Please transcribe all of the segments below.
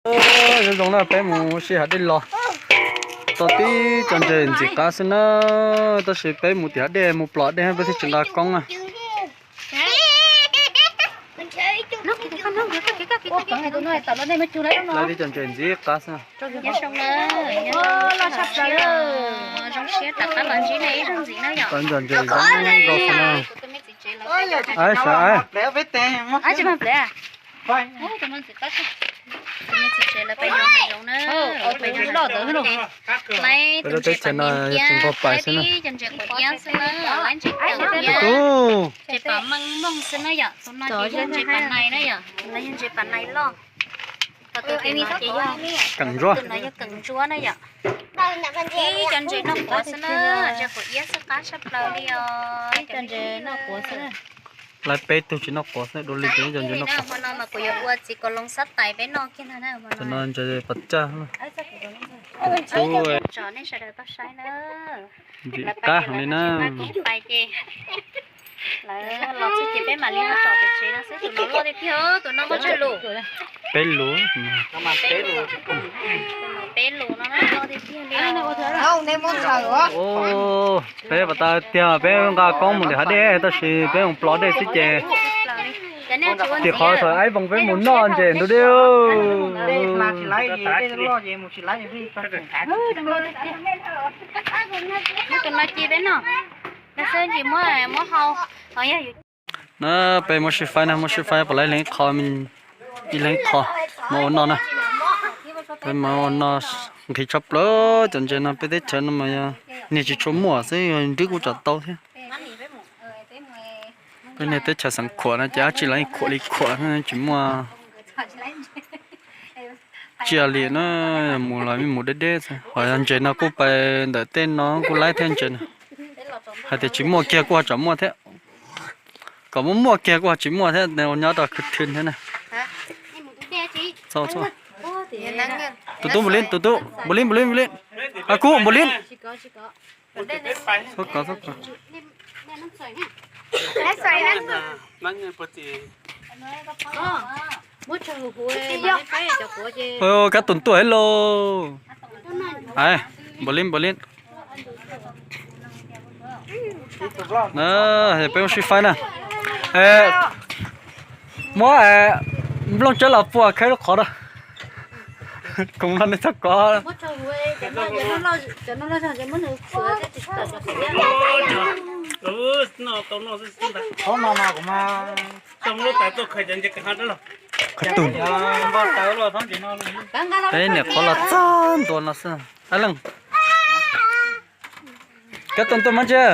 Zoo zoo na, peb mus ua si hav dej los tau tib co ntses ntxim qab xwb na, tab sis peb mus tim hav dej mus plom dej peb thiaj tsis nqa koob na. Tib co ntses ntxim qab xwb. Tau ntses ntxim zoo nkauj xwb na. Ai, sav ai. Peb lub teb chaws no yog tsis nquag pais xwb na. Tus tub, keem ntsuab. Ib co ntses noj quav xwb na, ntses quav iab xwb qab tshaj plaws li os. Ib co ntses noj quav xwb. Lawv peb tug tsis noj quav xwb, dua li ces ib co ntses noj quav. Hmo no mas kuv yuav ua txiv kaus loo xab tais peb noj kiag ntag na. Cov no ntses pas caj. Tsom nej sawv daws tau saib na. Ntxim qab heev li na. Pais ces lawv los txog ces peb mam li ho tsom pem tsev no xwb, tus no loj tiag tiag, tus no muaj tsawg lus? Peb lus. Peb lus no loj tiag tiag li. Peb pas tas tiag peb nqa koob mus tim hav dej tab sis peb mus plom dej xwb ces tim qhov thaum aib voos peb mus noj ntses ntug dej. Tus no ci peb noj, ntsis muab muab hau. Na peb muab sib faib na, muab sib faib pom lawv ib leeg ib qho, ib leeg ib qho, muab ua noj na. Peb muab ua noj nqhis tshaj plaws cov ntses no, peb teb chaws no mas yog niag tsis tshua muaj xwb, yog nrib kuj tsom tau thiab. Peb niag teb chaws xeev khuam no ces dab tsi los yeej khuam li khuam, tsis muaj tsiaj li na. Mus los mus deb deb xwb, ho yog ntses no kuj pais ntawm tej no kuj laib thiab ntses no. Hais tias tsis muaj kiag kuj ho tsam muaj thiab. Kom muaj muaj kiag kuj ho tsis muaj thiab, ua nyob rau khwv thwv thiab na. Tus tub npus lib, tus tub npus lib, npus lib, npus lib. A kub npus lib. Xub kov, xub kov. Kab tus tuaj hais lauj. Npus lib, npus lib. Peb ua sib faib na. Muab nplooj tsawb los pua khawb lub qhov na. Koom no nej txhob kov. Qhov no mas kuv mas, qhov tus, peb niam qhuav los txog ntua no xwb. Ab leej, kab tus tuaj mas ntsia.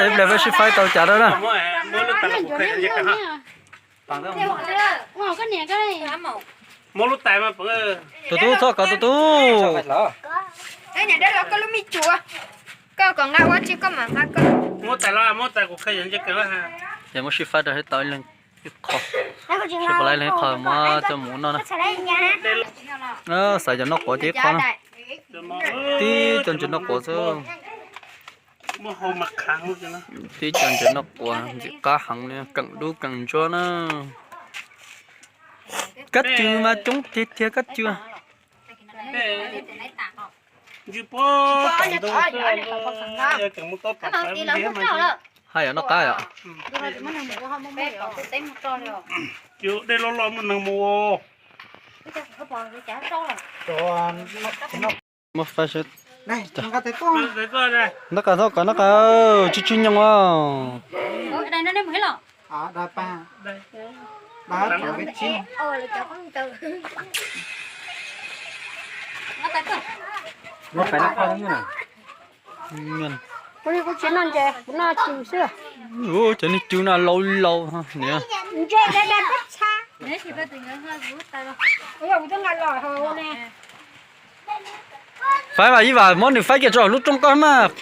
Ib pliag peb sib faib tau cas dab na. Tus tub txhob kov tus tub. Ces muab sib faib rau sib tau ib leeg ib qho, sib pab laib ib leeg ib qho muab coj mus ua noj na. Xaiv cov noj quav ces ib qho na. Tib cov ntses noj quav xwb. Tib cov ntses noj quav ntxim qab heev li, keem dub keem ntsuab na. Kab cw mas coob tiag tiag kab cw. Haj yam noj qab yom. Muab faib seb. Noj qab, noj qab, noj qab, tsw tsw nyoos os. Cov niag cw no laus laus niam. Faib mas ib vam muab nws faib kiag tso lub rooj koj mas.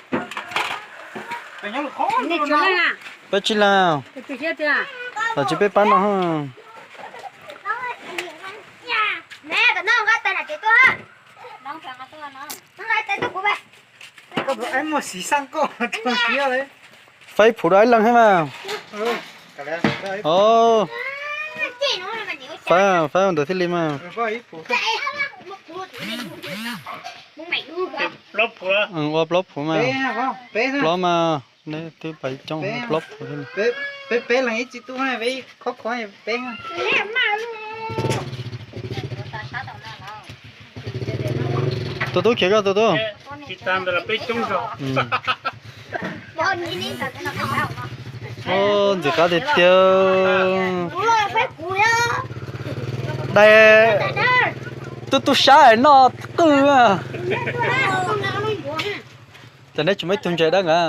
Peb tsib leeg, tam tsis peb pab no. Faib phuv rau ib leeg thiab mas. Faib, faib ua ntawd thiaj li mas. Ua plaub phuv mas. Plaub mas, neb twb pais coob plaub phuv thiab. Tus tub khiav koj tus tub. Ntxim qab tiag tiag. Dais tub tub sab noj qwj. Ces neb tsis muaj ib tug ntses dab nqa.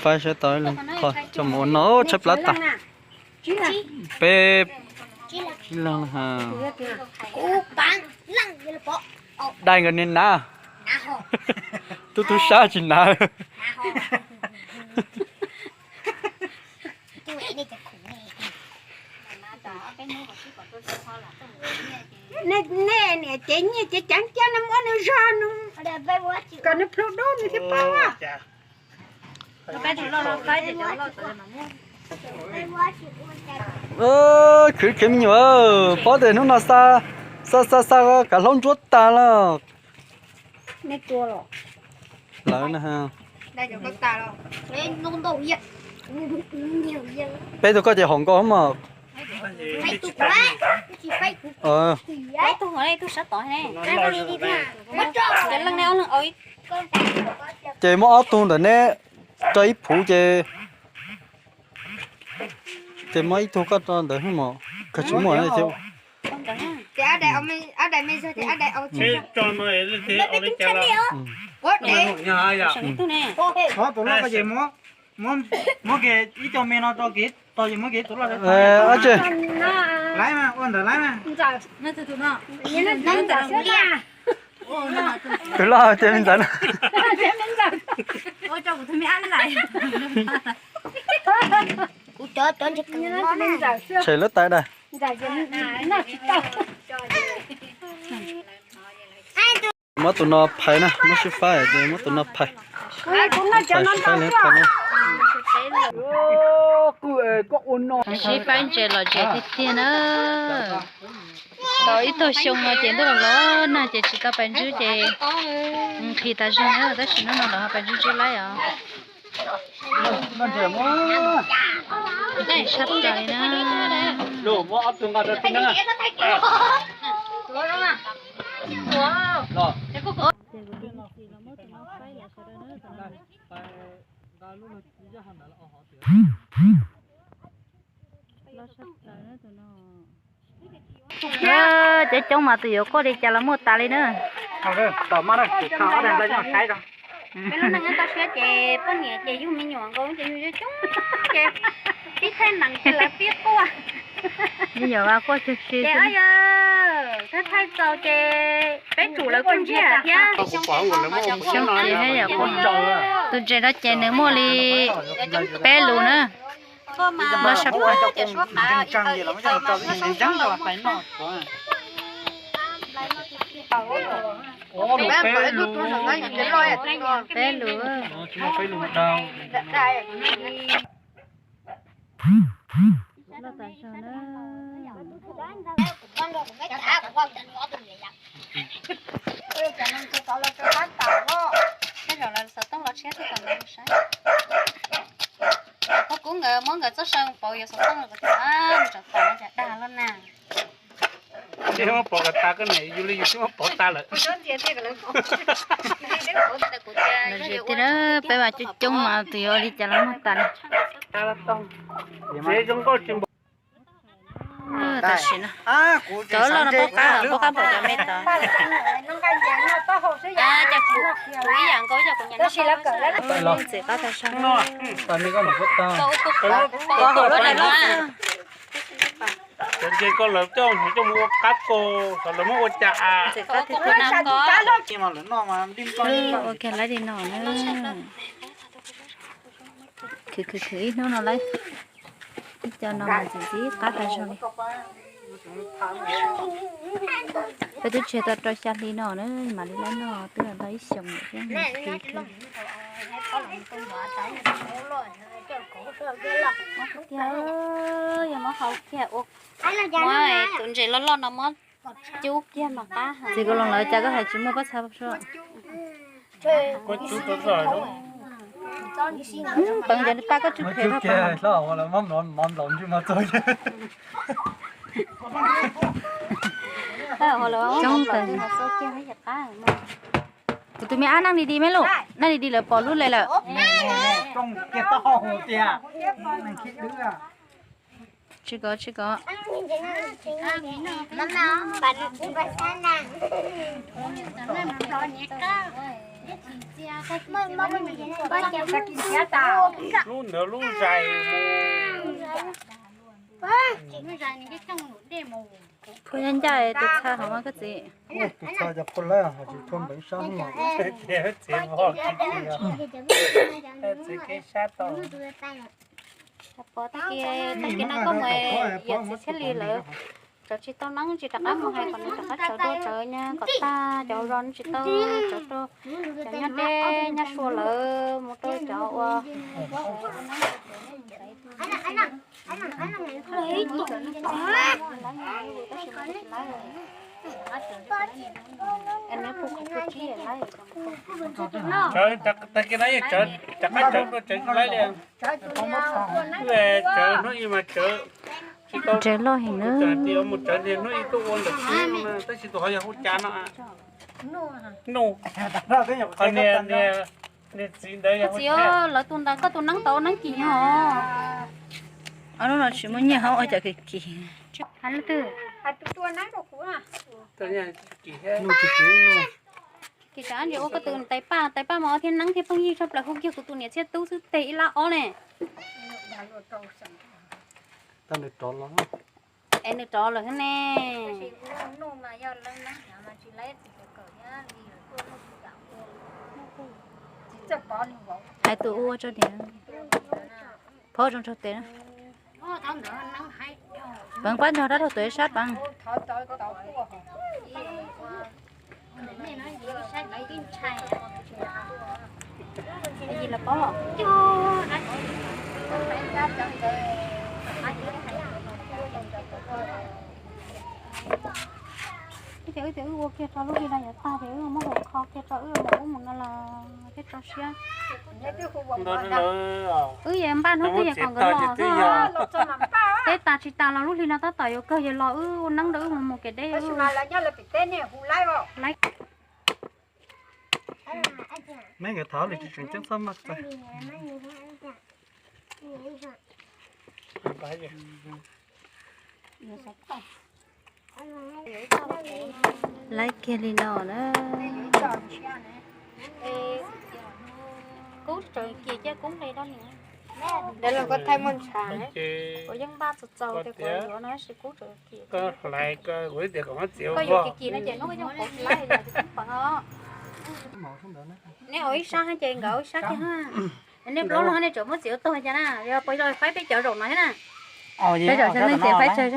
Faib saib tau ib leeg qho coj mus ua no tshaib plab tas. Peb ib leeg. Dais nkawd niag nav. Tub tub sab tsis nav. Nej niam cev nyiaj cev cav kiag no muab nws zog no kom nws plhu dub nws thiaj paub. Khwv khiav me nyuam, paub tias hnub no xa xa xa kav hlaub ntsuab tag lawm. Lawv na. Peb tug koj ces haum nkaus mas. Ces muab ob tug ntawm neb rau ib phuv ces, ces muab ib tug koj rau ntawd mas kawg tsis muaj. Muab kiag ib co me no rau kiag, tos yus muab kiag tus loj. Laiv mas, ua ntawd laiv mas. Tus loj tias me ntxawm no. Tshem lub tais dais. Muab tus no phais na, muab sib faib ces muab tus no phais. Phais sib faib li phais na. Sib faib ntses los ntses tiag tiag na. Tau ib tog xyoo no ces ntuj los los nag ces tsis tau pais ntswb ces nqhis tas zog na, tab sis hnub no los ho pais ntswb ntswb laib os. Sab plaws li na. Coob coob mas tus yuav quaj li cas los muaj tas li na. Peb lub neej toj siab ces poj niam ces yug me nyuam nkaus ces yug coob ces pib thaij nees ces lawv pib quaj. Me nyuam mas quaj tsuag si. Ces yog thaij thaij txaus ces peb tsum lawv kuj ntsiag thiab. Xyoo ces yog quaj. Tus ntses no ces nws muaj li peb lus na. Loj sab plaws. Peb lus. Loj tas zog na. Tej zaum lawv xov tooj los tshiab thiaj kom lawv saib. Koj kub nkawd muab nkawd txoj saw pauv yuav xov tooj los kom thiaj tsom tau cas dag loj na. Tsis muab pauv kom tas koj niam, yus li yus tsis muab pauv tas lawm. Tiag, peb mas coob coob mas tus yuav li cas los muaj tas li. Tam sim no cov loj no pab qab, pab qab npaum cov me tod. Ces kuv ib yam nkaus, kuv nyiam ntxim qab tag zog. Cov nce koj lawv coj, coj mus ua qab ko, lawv muab ua cas. Ntxim qab tiag tiag. Ua kiag laib li no na. Khwv khwv khwv ib hnub no laib. Ib co no mas ntxim ntxim qab tag zog li. Peb twb tseg tau rau xya hli no na, mam li laib noj twb tau ib xyoos lawm thiab. Tiag, yog muab hau kiag ua, muab tus ntses loj loj no muab cub kiag mas qab heev. Txiv Kaus Loos lawv cas koj hais tsis muaj pob txha. Peev cov paj koj tswj phem. Coob kawg. Kuv tus me ab, naj di di me lug, naj di di lawv pom lub le lawm. Tsis kov, tsis kov. Lub ntawd lub zais mus. Phua ncaj ncaj tus txha hov mas koj txiv. Tus txha cov phua lawm tsis thua npeev sab no. Txiv vog tsis txiv kev sab tau. Pov tag kis, tag kis no koj mus yawm txiv Txhiaj Lis lawv, tsawv tsis tau neeb tsis rov qab mus hais kom nws rov qab tsawv dua tsawv nyab kom tag cov zos tsis tau tsawv rau cov nyob deb nyob sua lawv mus rau cov ua. Tag kis no yeej tsawv, rov qab tsawv dua tsawv tsis laib li. Tsawv hnub ib mas tsawv tsis tau. Ntses loj heev na. Mus tsawv hnub ib tuaj ua ntawm xwb no tab sis tus hov yog hu cas no? Nuj. Qhov niag, niag txiv ntawd yog hu cas? Lawv tus ntawd koj tus neeb tau neeb kim nyog. Ob lub no tsis muaj nyiaj hov ua cas kim kim. Kim sab ntsis ua koj tus tais paj, tais paj mas ua thiab neeb thiab pheej yig tshaj plaws hu kiag kuv tus niam Txhiaj Tub xwb teg ib lab ob ne. Es nws rov lawm thiab ne. Hais tus ua tso niam. Phob zoo tsaug tes na. Peev pab nrog dab laug tuav ib sab peev. Ces wb tias wb tias wb ua kiag tso lub hli no yuav tag ces wb muab hau kho kiag tso wb mus ub mus no los thiaj tso siab. Wb yeej npaj hnub twg yog kom nkawd los xwb. Teb tas tsis tas los lub hli no tab tom yuav kawg yog los wb ua neeb rau wb mus mus kev deb. Laib. Meb nkawd thov lwm tseem ceeb txhob maj txaij. Laib kiag li no na. Kub tseem kis cia kub nqis rau nws. Lawv los koj thaij muaj ntshav. Kuv yeej npaj txaus txaus tias kuv yuav no tab sis kub tseem kis. Koj yuav kis kis no ces hnub koj coj kuv tsis laib li ces kub peev os. Neb ua ib sab ces nkawd ua ib sab kiag ha. Nej plaub leeg nej tseem muab txiv ua tog cas na, yog puas yog faib peb cov zaum no thiab na? Peb zaum xwb nej txiv faib tsawg?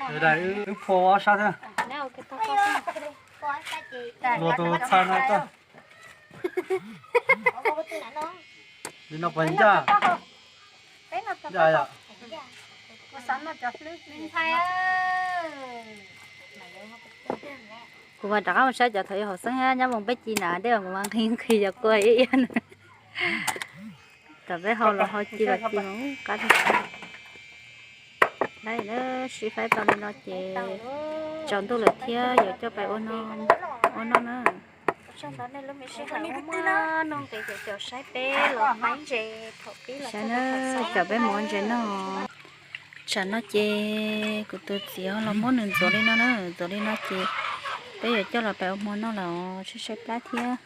Wb phua ob sab thiab. Luag tus txha no tso. Li no puas ncaj? Ncaj yom. Kuv mas rov qab mus saib cov thaum ub hauv xeeb thiab nyob mus peb ci na dej kuv mas nqhis nqhis cov kua ib yam. Tam peb hau los hau ci los ci mas qab. Lawv sib faib tau li no ces tsaus ntuj lawm thiab yuav coj pais ua noj na. Sawv daws nej lub me sij hawm muaj nuj nqis caum caum saib peb los faib ntses thaum pib los txog rau thaum xaus. Caum peb mus ua ntses noj. Tsam no ces kuv tus txiv ho los muab nws ntxuav li no na, ntxuav li no ces peb yuav coj los pais ua hmo noj los saib saib plab thiab.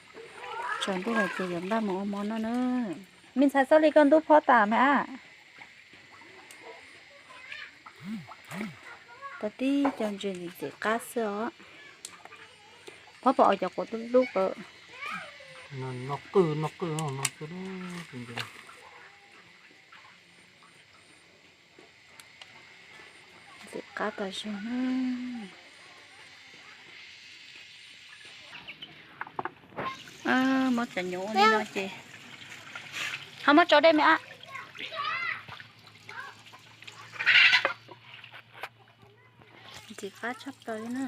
Tsaus ntuj lawm ces yuav npaj mus ua hmo noj na. Me ntxhais Xab Lis, koj ntub phob tas me ab. Tau tib co ntses ntxim qab xwb os. Phob pom cov quav dub dub. No qwj, no qwj, no qwj. Ntxim qab tas zog na. Muab cov nyuv ua li no ces ho muab tsau dej me ab. Ntxim qab tshaj plaws li na.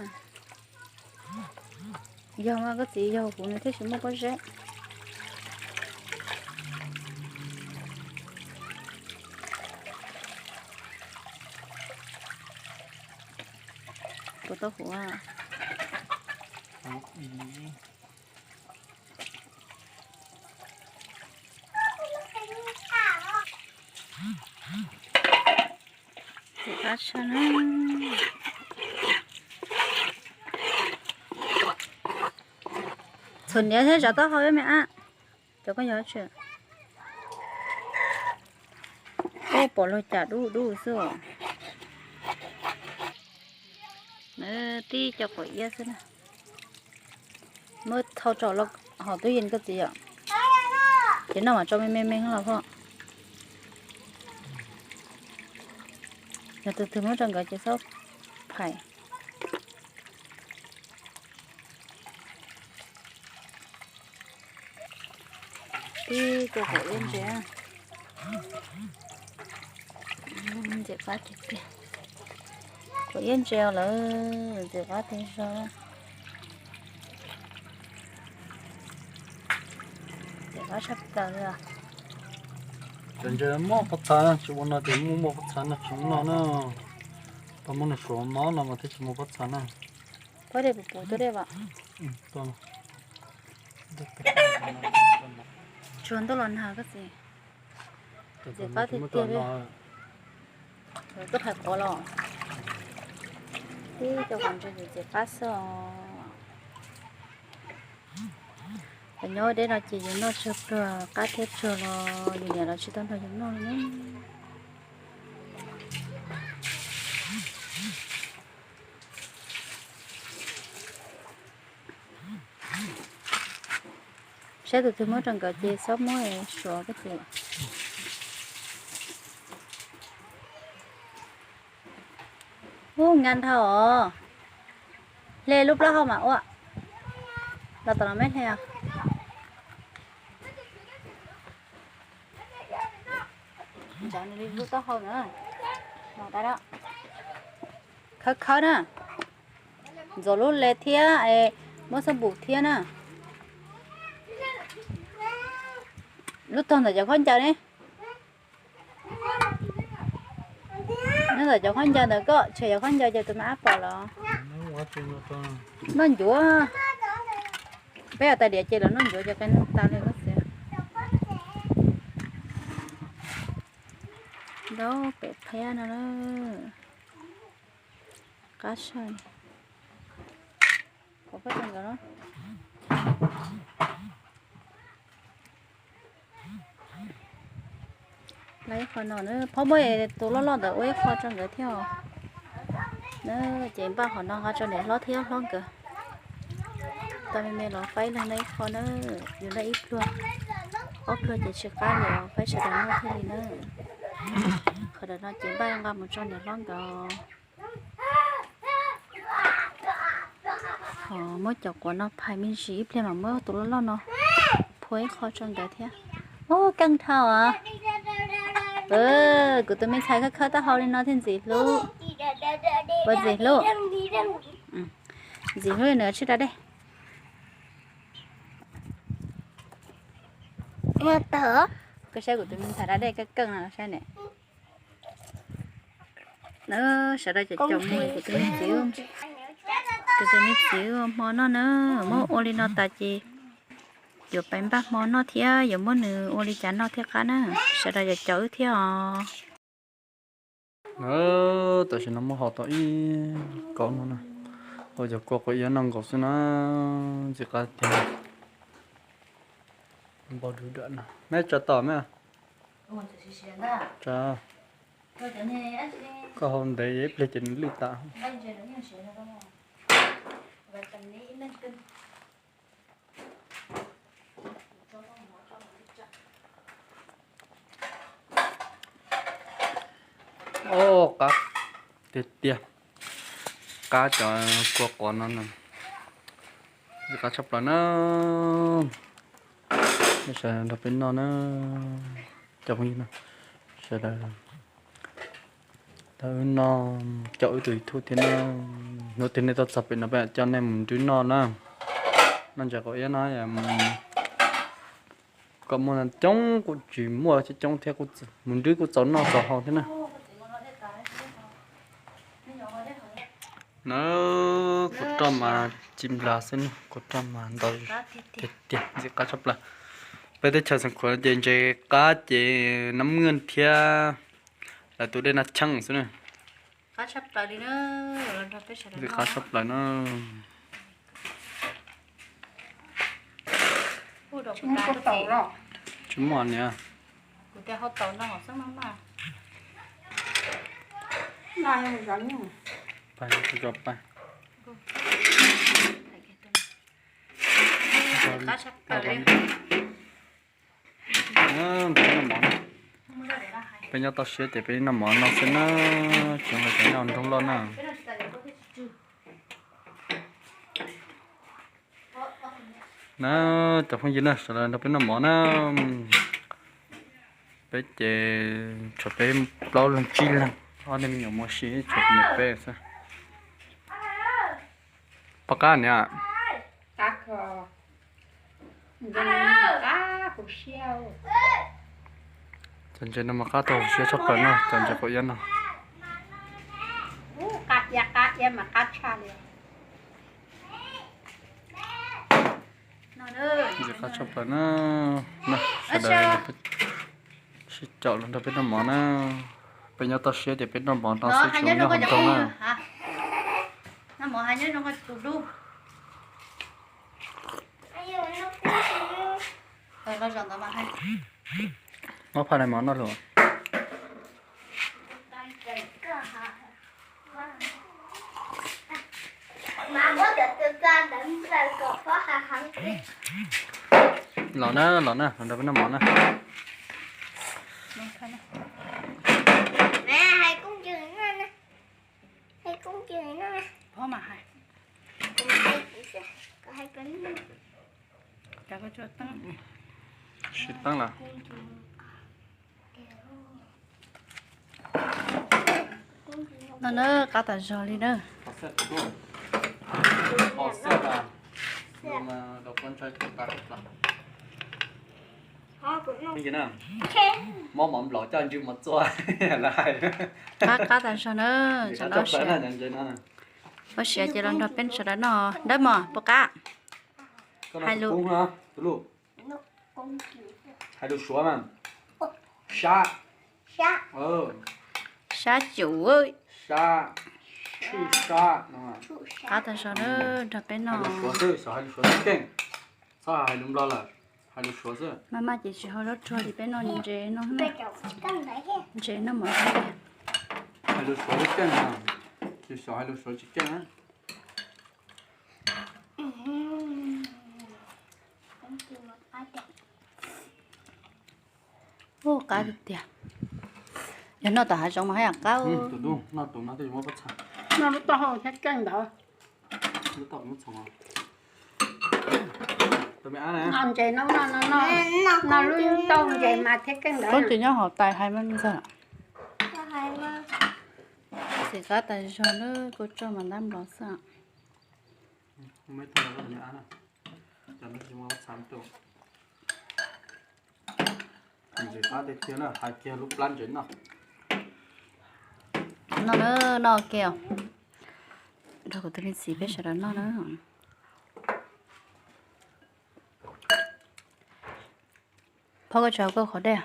Yog mas koj txiv, yog kuv nws thiaj tsis muaj pob zeb. Puas tau huv? Txhuam niam thiab zov taub hau me ab. Cov koj yog tsi? Ub, pom luag cas dub dub xwb os. Tib co quav iab xwb na. Muab thau tso los hauv tub yees koj txiv yom. Ces noj mas tso me me me los phom. Yog tus twg muab rau nkawd ces txhob phais. Tib co quav iab ntse. Ntxim qab tiag tiag. Quav iab ntse lawm, ntxim qab tiag zog. Ntxim qab tshaj plaws li os. Cov ntses muaj pob txha, tsis ua no ces muaj muaj pob txha no tsis noj na. Tau muab nws suav mov no mas thiaj tsis muaj pob txha na. Pab dej puv puv tuaj dej vam. Tsuag ntuj los nag koj txiv. Ntxim qab tiag tiag li. Tuaj hais quav los. Tib co quav ntses ntxim qab xwb os. Cov nyob deb no ces yus noj tsuag pluag qab thiab tsuag los yus niam los tsis tau nrog yus noj li na. Saib tus twg muab rau nkawd ces txhob muab suav koj txiv. Ub, nkag dhau os. Hle lub plaub hau mas ua. Los tom no me hle os. Ntsav nws li lub taub hau na. Los dai da. Khawb khawb na. Ntxuav lub le thiab, muab xab npum thiab na. Lub tog ntawm cov khaub ncaws ne. Nyob ntawm cov khaub ncaws ntawd koj tshem cov khaub ncaws ces tus me ab pom los. Noj ncuav. Peb ua tais diav ces los noj ncuav ces qe neeg tas li koj txiv. Ntaub pem phiab no na. Qab saib. Kom peb rau nkawd na. Lawv ib qho no na, phob muab tus loj loj ntawd ua ib qho rau nkawd thiab os. Na, ces npaj qhov no nqa rau niam hlob thiab hlob nkawd. Tau me me los faib leeg na ib qho na, yus noj ib pluag, ob pluag ces tsis qab li os, faib sawv daws noj thiaj li na. Qhov ntawm no ces npaj nqa mus rau niam hlob nkawd. Ho muab cov quav no phais me ntsis ib pliag mam muab tus loj loj no phua ib qho tso ntawd thiab. Ub, keej dhau os. Kuv tus me ntxhais khawb khawb taub hau li no thiaj ntxim hlub. Puas ntxim hlub? Ntxim hlub li nws tsis da dej. Koj saib kuv tus me ntxhais da dej keej keej no saib ne. Sawv daws cov caum mus, kuv tus me txiv, kuv tus me txiv ua hmo noj na, muab ua li no tas ces yuav pais npaj hmo noj thiab yuav muab nws ua li cas noj thiaj qab na. Sawv daws cov caum wb thiab os. Tam sim no muab hau tau ib kaum no na, ua cov kua quav iab noj nkaus xwb na, ntxim qab tiag. Npau dub dam no, meb tsa tom me. Tsa. Koj hau ntev ib pliag ces nws lwj tas. Ub, qab tiag tiag. Qab cov kua quav no na, qab tshaj plaws na. Sawv daws nrog peb noj na, cov phooj ywg na, sawv daws nrog wb noj, caum wb tus YouTube thiab na. Hnub twg nej tuaj txog pem no peb coj nej mus nrwb noj na. Noj ntses qaum iab no, kom muaj coob kuj tsis muaj coob thiab, mus nrwb kuj txaus noj txaus haus thiab na. Na, kuv roj mas ci nplas xwb na, kuv roj mas ntau tiag tiag, ntxim qab tshaj plaws. Peb teb chaws Xeev Khuam ces ntses qab ces nab mwaj thiab lawv tus dej Naj Cheeb xwb na. Ntxim qab tshaj plaws na. Tsis muaj niam. Peb nyob toj siab ces peb noj mov no xwb na, tsis ua cov noj nroog loj na. Na, cov phooj ywg na, sawv daws nrog peb noj mov na. Peb ces tshuav peb plaub leeg tsib leeg, ob niag me nyuam mus ua si tshuav niam peb xwb. Poj qab niam. Cov ntses no mas qab tau hauv siab tshaj plaws na, cov ntses qaum iab no. Ntxim qab tshaj plaws na. Sawv daws sib caum los nrog peb noj mov na. Peb nyob toj siab ces peb noj mov no xwb, tsis nyob hauv nroog na. Muab phaj daim mov noj lus. Los na, los na, los nrog peb noj mov na. Sib teeb lawm. No na, qab tas zog li na. Mob mov nplaum coj ntswg mov txua lawv hais. Qab qab tas zog na, sawv daws. Ua siav ces los nrog peb sawv daws noj. Dawb mos, puas qab? Hais lus. Hais lus Suav mas, sab. Sab cum. Qab tas zog na, nrog peb noj. Hais lus Suav xwb, xyov hais lus Suav tsis keej. Txhob hais lus Nplog lawm, hais lus Suav xwb. Maj maj ces tsis ho zaub rog li, peb noj ntses no. Ntses noj mov thiab. Hais lus Suav tsis keej, tsis xyov hais lus Suav tsis keej na. Ub, qab tiag tiag. Yog noj tom hav zoov mas haj yam qab. Noj lub taub hau thiab keej ntawd. Noj ntses no, noj lub taub ntses mas thiab keej ntawd. Koj ces nyob hauv tais hais mas ntxawg. Ntxim qab tas zog na, kua txob mas ntab nplov xwb. Ntxim qab tiag tiag na, hais kiag lub plab ntses noj. Noj na, noj kiag. Nrog kuv tus me txiv peb sawv daws noj na. Phob, koj tsis hau koj qhov dej?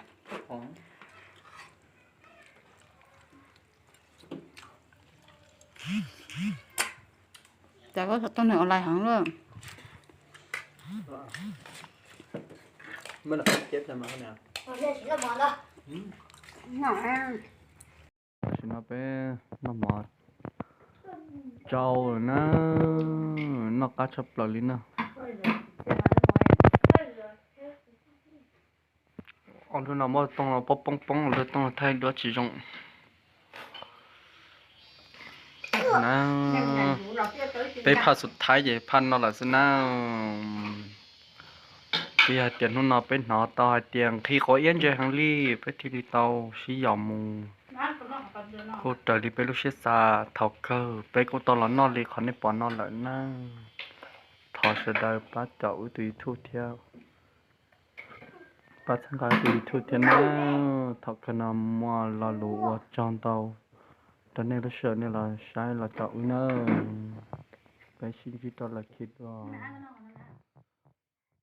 Cas koj xov tooj neeg online heev lawm. Tam sim no peb noj mov tsau lawm na, noj qab tshaj plaws li na. Ob hnub no muab tooj los poob poob poob, lub tooj los thaij duab tsis zoo na. Peb phaj xub thaib ces phaj no lawm xwb na. Yog hais tias hnub no peb hnov tau hais tias nqhis quav iab ntse heev li, peb thiaj li tau sib yaum mus. Kuj raws li peb lub siab xav, thaum kawg peb kuj tau los noj li qhov nej pom no lawm na. Thov sawv daws pab caum wb tus YouTube thiab, pab txhawb nqa wb tus YouTube thiab na. Thaum kawg no muaj lo lus ua tsaug ntau rau nej lub sij hawm nej los saib los caum wb na. Peb sib ntsib rau lwm khi dua.